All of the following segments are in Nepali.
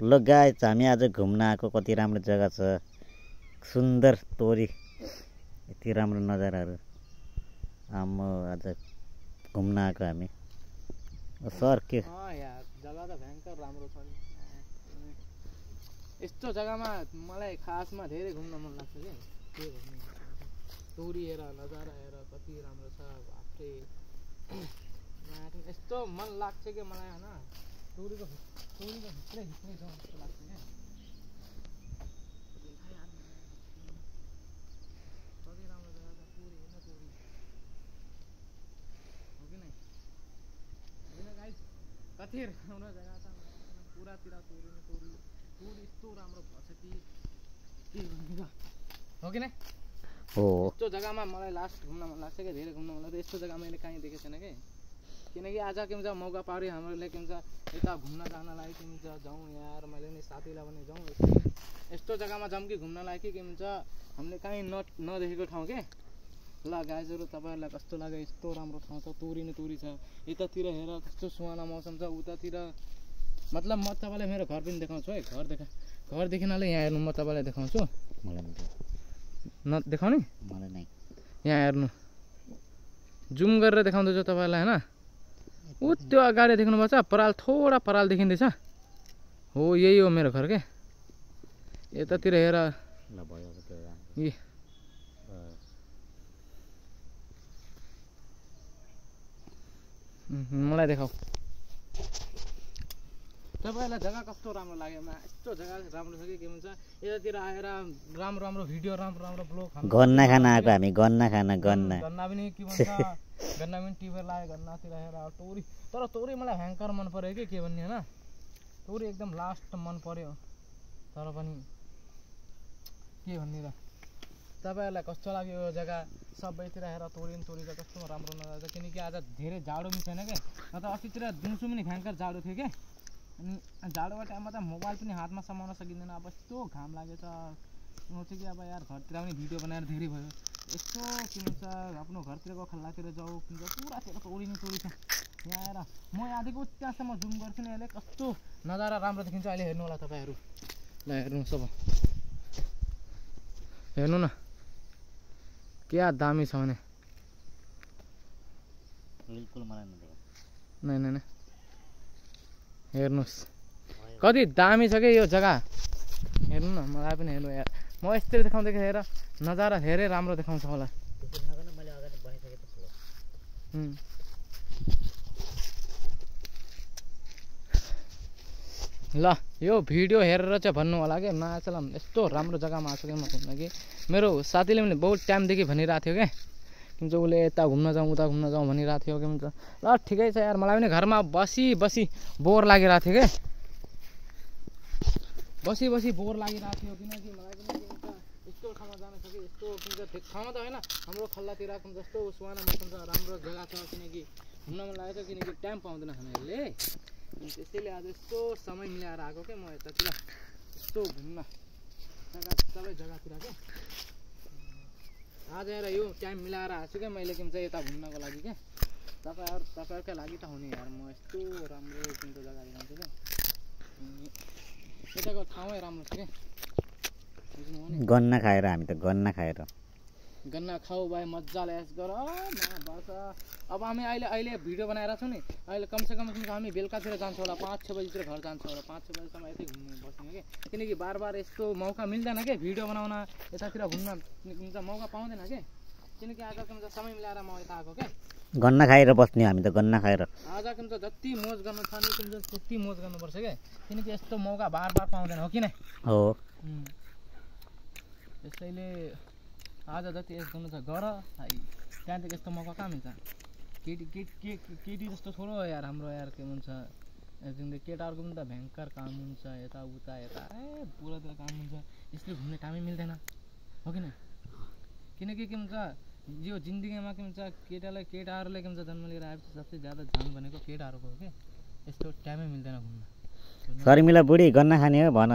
ल गाइस हामी आज घुम्न आएको कति राम्रो जग्गा छ सुन्दर तोरी यति राम्रो नजाराहरू आज घुम्न आएको हामी सर के यार जग्गा त भयंकर राम्रो छ यस्तो जग्गामा मलाई खासमा धेरै घुम्न मन लाग्छ के भन्ने तोरी हेर नजारा हेर कति राम्रो छ बाफरे यस्तो मन लाग्छ कि मलाई हैन तोरीको भित्रै जाउँ जस्तो लाग्छ के कति राम्रो जग्गा छ तोरी हैन तोरी हो कि नै हैन गाइस कति राम्रो जग्गा छ पुरातिर तोरी यस्तो राम्रो भछ कि हो कि नै हो यस्तो जग्गामा मलाई लास्ट घुम्न मन लाग्छ कि धेरै घुम्न मन लाग्छ यस्तो जग्गा मैले कहीँ देखेको छैन कि किनकि आज के भन्छ मौका पार्यो हामीहरूले के भन्छ यता घुम्न जानलाई के भन्छ जाउँ यार मैले नि साथीलाई भने जाउँ यस्तो जग्गामा जाउँ कि घुम्नलाई के भन्छ हामीले कहीँ नदेखेको ठाउँ के ल गाइजहरू तपाईँहरूलाई कस्तो लाग्यो यस्तो राम्रो ठाउँ छ तोरी नै तोरी छ यतातिर हेर कस्तो सुहाना मौसम छ उतातिर मतलब म तपाईँलाई मेरो घर पनि देखाउँछु है घर देखिनाले यहाँ हेर्नु म तपाईँलाई देखाउँछु न देखाउने मलाई नै यहाँ हेर्नु जुम गरेर देखाउँदैछु तपाईँलाई हैन ऊ त्यो अगाडि देख्नुभएको छ पराल थोडा पराल देखिँदैछ हो यही हो मेरो घर के यतातिर हेर मलाई देखाऊ तपाईहरुलाई जग्गा कस्तो राम्रो लाग्यो यस्तो जग्गा राम्रो छ के भन्छ यतातिर आएर राम्रो राम्रो भिडियो राम्रो राम्रो ब्लग गन्ना खान आएको हामी गन्ना गन्ना पनि के भन्छ गन्ना पनि टिपेर लाग्यो गन्नातिर हेर तोरी तर तोरी मलाई भयंकर मन पर्यो के भन्ने हैन तोरी एकदम लास्ट मन पर्यो तर पनि के भन्ने र तपाईहरुलाई कस्तो लाग्यो यो जग्गा सबैतिर हेर तोरी त कस्तो राम्रो नजान्छ किनकि आज धेरै जाडो पनि छैन के न त अस्तितिर दिउँसो पनि भयंकर जाडो थियो के अनि जाडोको टाइममा त मोबाइल पनि हातमा समाउन सकिँदैन अब यस्तो घाम लागेछ सोचे कि अब यार घरतिर पनि भिडियो बनाएर धेरै भयो यस्तो के भन्छ आफ्नो घरतिरको खल्लातिर जाऊ पुरातिर तोरी नै तोरी छ यहाँ आएर म यहाँदेखि त्यहाँसम्म जुम गर्छु नि अहिले कस्तो नजारा राम्रो देखिन्छ अहिले हेर्नु होला तपाईँहरू ल हेर्नुहोस् अब हेर्नु न क्या दामी छ भने बिल्कुल मलाई नै हेर्नुहोस् कति दामी छ कि यो जग्गा हेर्नु न मलाई पनि हेर्नु यार म यस्तै देखाउँदै हेर नजारा धेरै राम्रो देखाउँछ होला ल यो भिडियो हेरेर चाहिँ भन्नु होला कि माछालाम यस्तो राम्रो जग्गामा आएको कि म घुम्न कि मेरो साथीले पनि बहुत टाइमदेखि भनिरहेको थियो क्या के भन्छ उसले यता घुम्न जाउँ उता घुम्न जाउँ भनिरहेको थियो के भन्छ ल ठिकै छ यार मलाई पनि घरमा बसी बोर लागिरहेको थियो क्या बसी बोर लागिरहेको थियो किनकि मलाई पनि के भन्छ यस्तो ठाउँमा जानु छ कि यस्तो के भन्छ ठाउँमा त होइन हाम्रो खल्लातिर जस्तो सुहाना मौसम छ राम्रो जग्गा छ किनकि घुम्न मन लागेको छ किनकि टाइम पाउँदैन हामीहरूले त्यसैले आज यस्तो समय मिलाएर आएको क्या म यतातिर यस्तो घुम्न सबै जग्गातिर क्या आज हेर यो टाइम मिलाएर आएको छु क्या मैले के भन्छ यता घुम्नको लागि क्या तपाईँहरूकै लागि त हुने यार म यस्तो राम्रो कुन जग्गा देखाउँछु क्या यताको ठाउँै राम्रो छ क्या गन्ना खाएर हामी त गन्ना खाऊ भाइ मजाले एस गर बस अब हामी अहिले भिडियो बनाएर छौँ नि अहिले कमसेकम हामी बेलुकातिर जान्छौँ होला 5-6 बजीतिर घर जान्छौँ होला 5-6 बजीसम्म यतै घुम्नु बस्ने कि किनकि बार यस्तो मौका मिल्दैन के भिडियो बनाउन यतातिर घुम्न मौका पाउँदैन के किनकि आज के भन्छ समय मिलाएर म यता आएको क्या गन्ना खाएर बस्ने हामी त गन्ना खाएर आज के भन्छ जति मोज गर्नु छ नि के भन्छ त्यति मोज गर्नुपर्छ क्या किनकि यस्तो मौका बार पाउँदैन हो कि नै हो त्यसैले आज जति यस गर्नु छ गर त्यहाँदेखि यस्तो मौका कहाँ मिल्छ केटी जस्तो थोरो हो यार हाम्रो यार के भन्छ केटाहरूको पनि त भयङ्कर काम हुन्छ यता पुरातिर काम हुन्छ यसले घुम्ने टाइमै मिल्दैन हो कि न किनकि के भन्छ यो जिन्दगीमा के भन्छ केटाहरूले के भन्छ जन्म लिएर आएपछि सबसे ज्यादा झन् भनेको केटाहरूको हो कि यस्तो टाइमै मिल्दैन घुम्न शर्मिला बुढी गन्ना खाने हो भन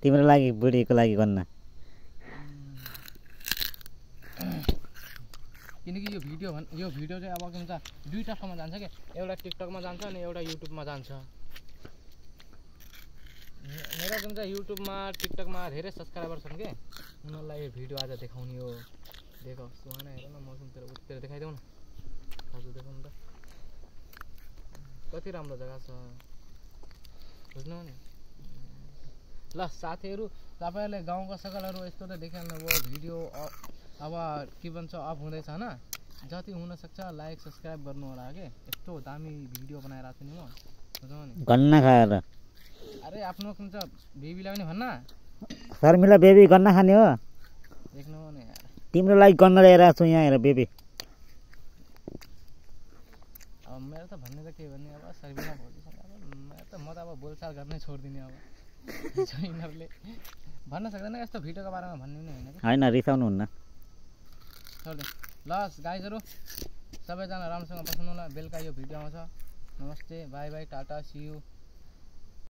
तिम्रो लागि बुढीको लागि गन्ना किनकि यो भिडियो चाहिँ अब के भन्छ दुईटा ठाउँमा जान्छ क्या एउटा टिकटकमा जान्छ अनि एउटा युट्युबमा जान्छ मेरो जुन चाहिँ युट्युबमा टिकटकमा धेरै सब्सक्राइबर छन् के उनीहरूलाई यो भिडियो आज देखाउने हो। देखो सुहाना हेर न मौसमतिर उतिर देखाइदेऊ न हजुर देखाउनु त कति राम्रो जग्गा छ बुझ्नु नि। ल साथीहरू तपाईँहरूले गाउँका सकलहरू यस्तो त देखिहाल्नुभयो भिडियो अब के भन्छ अफ हुँदैछ होइन जति हुनसक्छ लाइक सब्सक्राइब गर्नु होला के यस्तो दामी भिडियो बनाइरहेको छु नि म बुझ्नु नि। गन्ना खाएर अरे आफ्नो कुन चाहिँ बेबीलाई पनि भन्न शर्मिला बेबी गन्ना खाने हो देख्नु नि यार तिम्रो लागि गन्ना ल्याएर आएको छु यहाँ हेर बेबी। अब मेरो त भन्ने त के भन्ने अब शर्मिला भोलिसँग अब मेरो त म त अब बोलचाल गर्नै छोडिदिने अब यिनीहरूले भन्न सक्दैन यस्तो भिडियोको बारेमा भन्ने नि होइन कि होइन रिसाउनु हुन्न छोडिदिउँ। ल गाइजहरू सबैजना राम्रोसँग बस्नु होला बेलुका यो भिडियो आउँछ। नमस्ते bye bye tata see you.